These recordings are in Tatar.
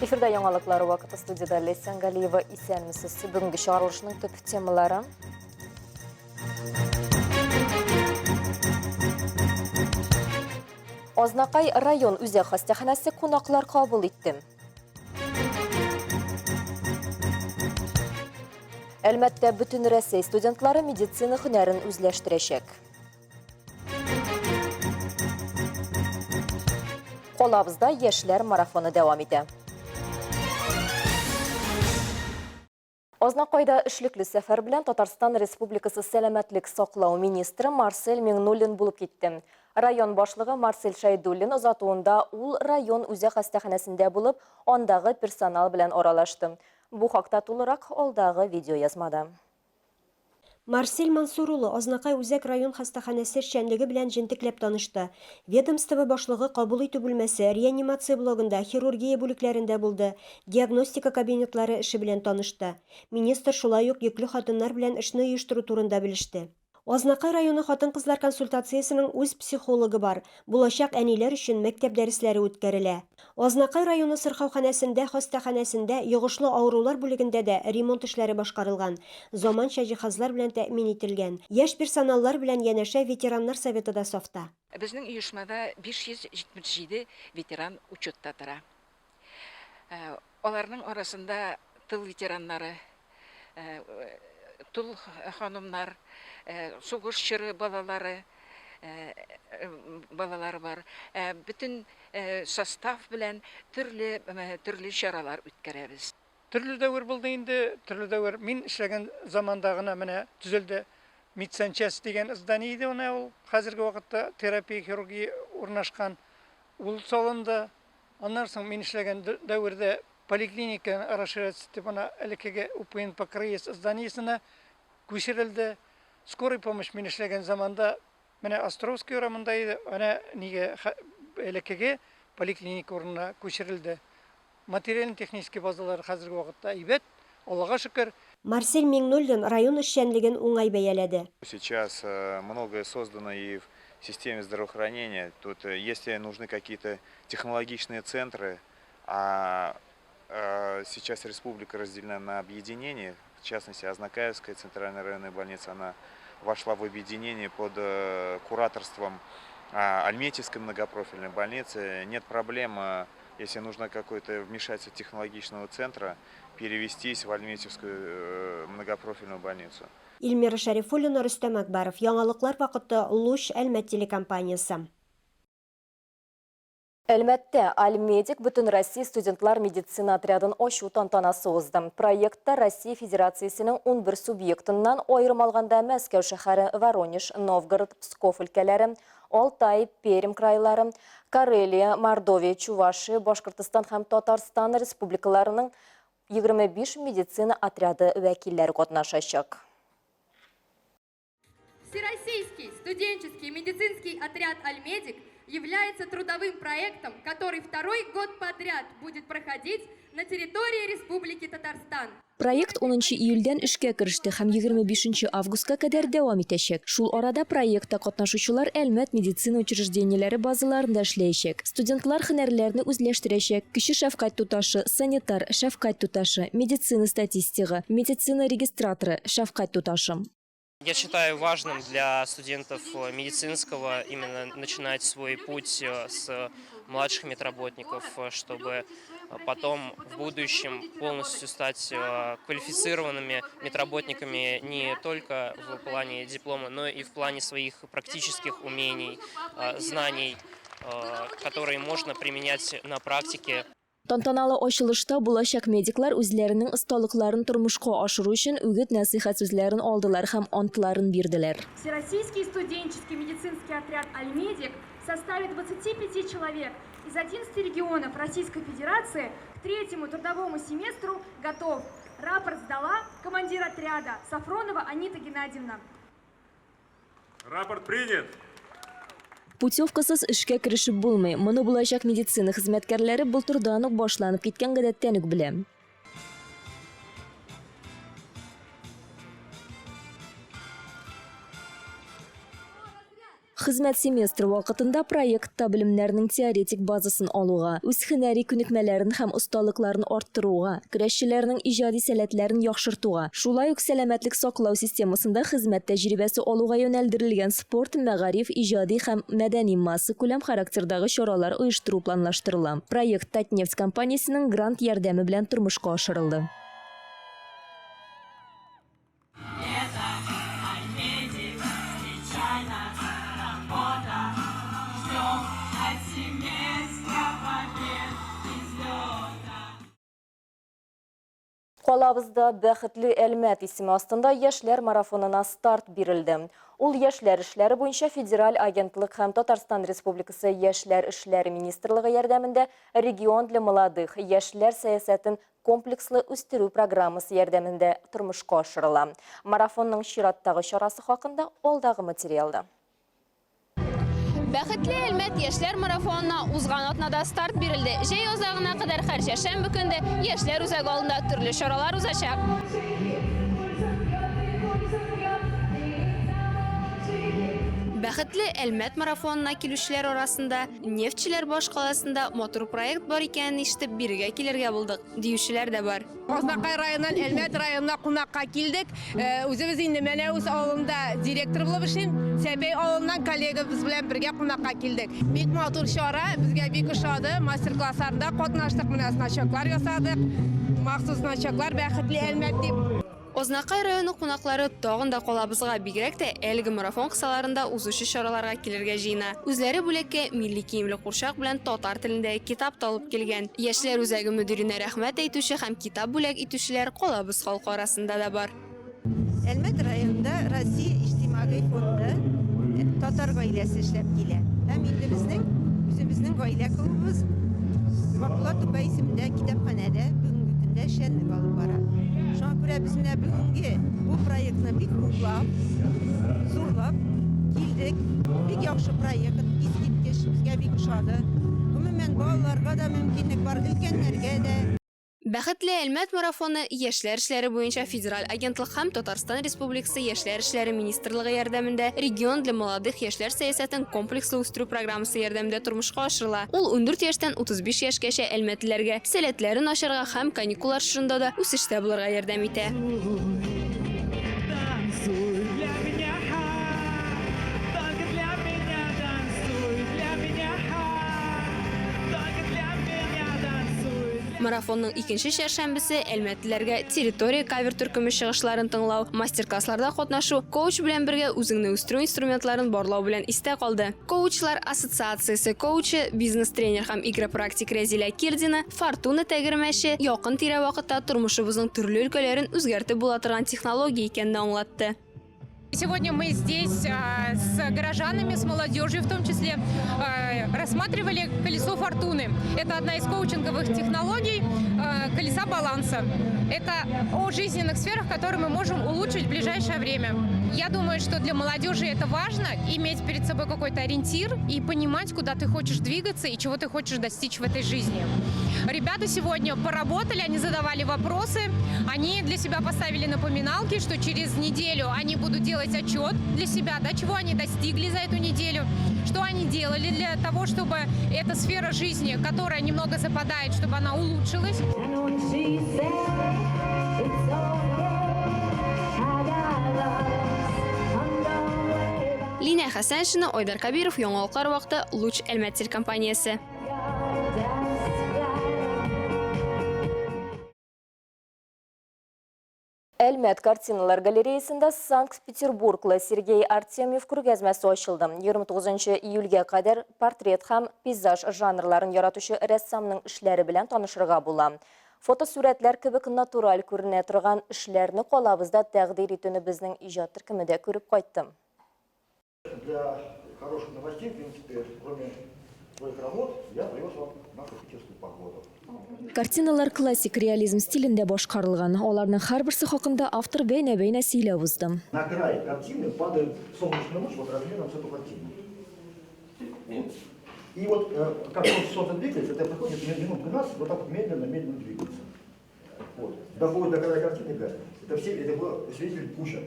Эфирда яңалыклар вакыты студияда Лесян Галиева исәнмесез. Бүгенге чыгарылышның төп темалары. Азнакай район үзәк хастаханәсе кунаклар кабул итте. Әлмәттә бөтен Рәсәй студентлары медицина һөнәрен үзләштерәчәк. Калабызда яшьләр марафоны дәвам итә. Азнакайда эшлекле сәфәр белән Татарстан Республикасы сәламәтлек саклау министры Марсель Миңнуллин булып китте. Район башлыгы Марсель Шәйдуллин озатуында ул район үзәк хастаханәсендә булып, андагы персонал белән аралашты. Бу хакта тулырак алдагы видеоязмада. Марсель Мансур улы Азнакай үзәк район хастаханәсе эшчәнлеге белән җентекләп танышты. Ведомство башлыгы кабул итү бүлмәсе, реанимация блогында, хирургия бүлекләрендә булды, диагностика кабинетлары эше белән танышты. Министр шулай ук йөкле хатыннар белән эшне оештыру турында белеште. Азнакай районы хатын-кызлар консультациясенең үз психологы бар, булачак әниләр өчен мәктәп дәресләре үткәрелә. Азнакай районы сырхауханәсендә, хастаханәсендә, йогышлы авырулар бүлегендә дә ремонт эшләре башкарылган, заманча җиһазлар белән тәэмин ителгән. Яшь персоналлар белән янәшә ветераннар советы да сафта. Безнең оешмада 577 ветеран учетта тора. Аларның арасында тыл ветераннары, тол ханымнар, сугыш чоры балалары, балалары бар. Бөтен состав белән төрле төрле чаралар үткәрәбез. Төрле дәвер булды инде, төрле дәвер. Мин эшләгән заманда гына менә төзелде медсанчасть дигән здание иде менә ул. Хәзерге вакытта терапия, хирургия урнашкан. Ул салынды. Аннан соң мин эшләгән дәвердә поликлиника расширяться итеп, ана элеккеге УПНП КРИЭС зданиесенә күчерелде. Скорый помощь мин эшләгән заманда менә Островский урамында иде, әнә нигә элеккеге поликлиника урынына күчерелде. Материально-технический базалар хәзерге вакытта әйбәт, Аллага шөкер. Марсель Миңнуллин район эшчәнлеген уңай бәяләде. Сейчас многое создано и в системе здравоохранения. Тут, если нужны какие-то технологичные центры, а сейчас республика разделена на объединения, в частности, Азнакаевская центральная районная больница, она вошла в объединение под кураторством Альметьевской многопрофильной больницы. Нет проблем, если нужно какое-то вмешательство технологичного центра, перевестись в Альметьевскую многопрофильную больницу. Ильмира Шәрифуллина, Рөстәм Әкбәров. Яңалыклар вакыты, Луч, Әлмәт телекомпаниясе. Әлмәттә Альмедик Бөтенроссия студентлар медицина отрядын ачу тантанасы узды. Проектта Россия Федерациясенең 11 субъектыннан, аерым алганда Мәскәү шәһәре, Воронеж, Новгород, Псков өлкәләре, Алтай, Пермь крайлары, Карелия, Мордовия, Чувашия, Башкортостан һәм Татарстан республикаларының 25 медицина отряды вәкилләре катнашачак. Всероссийский студенческий медицинский отряд «Альмедик» является трудовым проектом, который второй год подряд будет проходить на территории Республики Татарстан. Проект 10 июльдән эшкә кереште һәм 25 августка кадәр дәвам итәчәк. Шул арада проектта катнашучылар Әлмәт медицина учреждениеләре базаларында эшләячәк. Студентлар һөнәрләрне үзләштерәчәк, кече шәфкать туташы, санитар, шәфкать туташы, медицина статистигы, медицина регистраторы, шәфкать туташы. Я считаю важным для студентов медицинского именно начинать свой путь с младших медработников, чтобы потом в будущем полностью стать квалифицированными медработниками не только в плане диплома, но и в плане своих практических умений, знаний, которые можно применять на практике. Тантаналы ачылышта булачак медиклар үзләренең осталыкларын тормышка ашыру өчен үгет-нәсыйхәт сүзләрен алдылар һәм антларын бирделәр. Всероссийский студенческий медицинский отряд «Альмедик» в составе 25 человек из 11 регионов Российской Федерации к третьему трудовому семестру готов. Рапорт сдала командир отряда Сафронова Анита Геннадьевна. Рапорт принят. Путевкасыз эшкә керешеп булмый. Моны булачак медицина хезмәткәрләре былтырдан ук башланып киткән гадәттән үк белә. Хезмәт семестры вакытында проектта белемнәрнең теоретик базасын алуга, үз һөнәри күнекмәләрен һәм осталыкларын арттыруга, көрәшчеләрнең иҗади сәләтләрен яхшыртуга, шулай ук сәламәтлек саклау системасында хезмәт тәҗрибәсе алуга юнәлдерелгән спорт, мәгариф, иҗади һәм мәдәни массакүләм характердагы чаралар оештыру планлаштырыла. Проект Татнефть компаниясенең грант ярдәме белән тормышка ашырылды. Калабызда Бәхетле Әлмәт исеме астында яшьләр марафонына старт бирелде. Ул Яшьләр эшләре буенча федераль агентлык һәм Татарстан Республикасы Яшьләр эшләре министрлыгы ярдәмендә Регион для молодых яшьләр сәясәтен комплекслы үстерү программасы ярдәмендә тормышка ашырыла. Марафонның чираттагы чарасы хакында алдагы материалда. Бәхетле Әлмәт яшьләр марафонына узган атнада старт бирелде. Җәй азагына кадәр һәр чәршәмбе көндә Яшьләр үзәге алдында төрле чаралар узачак. Бәхетле Әлмәт марафонына килүчеләр арасында нефтьчеләр башкаласында матур проект бар икәнен ишетеп бирегә килергә булдык, диючеләр дә бар. Азнакай районыннан Әлмәт районына кунакка килдек. Э, үзебез инде Мәнәүс авылында директор булып эшлим. Сәбәй авылыннан коллегабыз белән бергә кунакка килдек. Бик матур чара, безгә бик ошады. Мастер-классларында катнаштык, менә значоклар ясадык. Махсус значоклар Бәхетле Әлмәт дип. Азнакай районы кунаклары тагын да калабызга, бигрәк тә әлеге марафон кысаларында узучы чараларга килергә җыена. Үзләре бүләккә милли киемле курчак белән татар телендәге китап та алып килгән. Яшьләр үзәге мөдиренә рәхмәт әйтүче һәм китап бүләк итүчеләр калабыз халкы арасында да бар. Әлмәт районында Россия иҗтимагый фонды Татар гаиләсе эшләп килә. Һәм инде безнең үзебезнең гаилә клубыбыз Габдулла Тукай исемендә китапханәдә бүгенге көндә эшчәнлек алып бара. Шуңа күрә без менә бүгенге бу проектны бик хуплап, зурлап килдек. Бик яхшы проект, искиткеч, безгә бик ошады. Гомумән, балаларга да мөмкинлек бар, өлкәннәргә дә. Бәхетле Әлмәт марафоны Яшьләр эшләре буенча федераль агентлык һәм Татарстан Республикасы Яшьләр эшләре министрлыгы ярдәмендә Регион для молодых яшьләр сәясәтен комплекслы үстерү программасы ярдәмендә тормышка ашырыла. Ул ундүрт яшьтән 35 яшькәчә әлмәтлеләргә сәләтләрен ачарга һәм каникуллар чорында да үсештә булырга ярдәм итә. Марафонның икенче чәршәмбесе әлмәтлеләргә Территория кавер төркеме чыгышларын тыңлау, мастер-классларда катнашу, коуч белән бергә үзеңне үстерү инструментларын барлау белән истә калды. Коучлар ассоциациясе коучы, бизнес-тренер һәм игропрактик Рәзилә Кирдина Фортуна тәгәрмәче якын-тирә вакытта тормышыбызның төрле өлкәләрен үзгәртеп була торган технология икәнен аңлатты. Сегодня мы здесь с горожанами, с молодежью в том числе, рассматривали колесо фортуны. Это одна из коучинговых технологий колеса баланса. Это о жизненных сферах, которые мы можем улучшить в ближайшее время. Я думаю, что для молодежи это важно, иметь перед собой какой-то ориентир и понимать, куда ты хочешь двигаться и чего ты хочешь достичь в этой жизни. Ребята сегодня поработали, они задавали вопросы, они для себя поставили напоминалки, что через неделю они будут делать отчет для себя, да, чего они достигли за эту неделю, что они делали для того, чтобы эта сфера жизни, которая немного западает, чтобы она улучшилась. Линә Хәсәншина, Айдар Кабиров, Яңалыклар вакыты, Луч Әлмәт телекомпаниясе. Әлмәт картиналар галереясында Санкт-Петербурглы Сергей Артемьев күргәзмәсе ачылды. 29 июльгә кадәр портрет һәм пейзаж жанрларын яратучы рәссамның эшләре белән танышырга була. Фотосурәтләр кебек натураль күренә торган эшләрне калабызда тәкъдир итүне безнең иҗат төркеме дә күреп кайтты. Для хороших новостей, в принципе, кроме твоих работ, я привез вам нашу питерскую погоду. Картиналар классик реализм стилендә башкарылган. Аларның һәрберсе хакында автор бәйнә-бәйнә сөйләп узды. На край картины падает солнечный луч вот размером с эту картину. Вот. И вот как солнце двигается, это проходит минут 12, вот так вот медленно-медленно двигается. Вот. Доходит до края картины, гаснет. Это все, это было свидетель куча.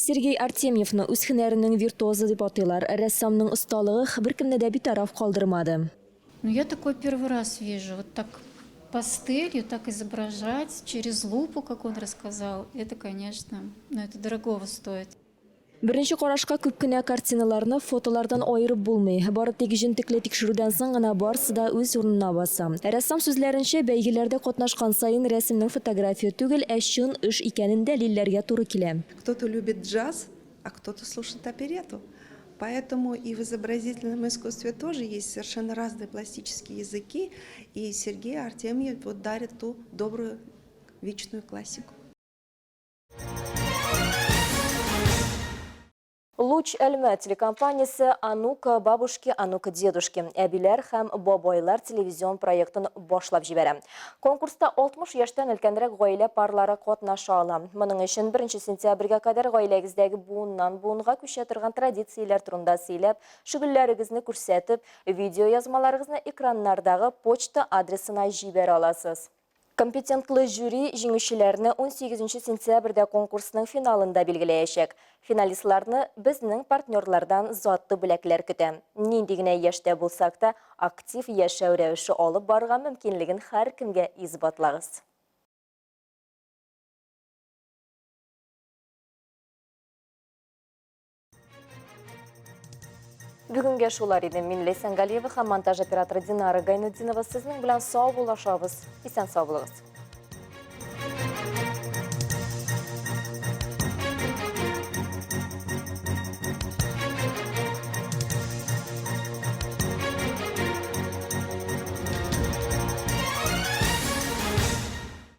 Сергей Артемьевны үз һөнәренең виртуозы дип атыйлар. Рәссамның осталыгы беркемне дә битараф калдырмады. Ну я такое первый раз вижу, вот так пастелью так изображать через лупу, как он рассказал, это, конечно, ну это дорогого стоит. Беренче карашка күп кенә картиналарны фотолардан аерып булмый. Бары тик җентекле тикшерүдән соң гына барсы да үз урынына баса. Рәссам сүзләренчә, бәйгеләрдә катнашкан саен рәсемнең фотография түгел, ә чын эш икәнен дәлилләргә туры килә. Кто-то любит джаз, а кто-то слушает оперетту. Поэтому и в изобразительном искусстве тоже есть совершенно разные пластические языки, и Сергей Артемьев вот дарит ту добрую вечную классику. Луч Әлмәт телекомпаниясе А ну-ка бабушки, а ну-ка дедушки әбиләр һәм бабайлар телевизион проектын башлап җибәрә. Конкурста 60 яшьтән өлкәнрәк гаилә парлары катнаша ала. Моның өчен 1 сентябрьгә кадәр гаиләгездәге буыннан буынга күчә торган традицияләр турында сөйләп, шөгыльләрегезне күрсәтеп, видеоязмаларыгызны экраннардагы почта адресына җибәрә аласыз. Компетентлы жюри җиңүчеләрне 18 сентябрьдә конкурсның финалында билгеләячәк. Финалистларны безнең партнерлардан затлы бүләкләр көтә. Нинди генә яшьтә булсак та, актив яшәү рәвеше алып барырга мөмкинлеген һәркемгә исбатлагыз. Бүгенгә шулар иде. Мин Ләйсән Галиева һәм монтаж операторы Динара Гайнутдинова сезнең белән сау булашабыз. Исән сау булыгыз.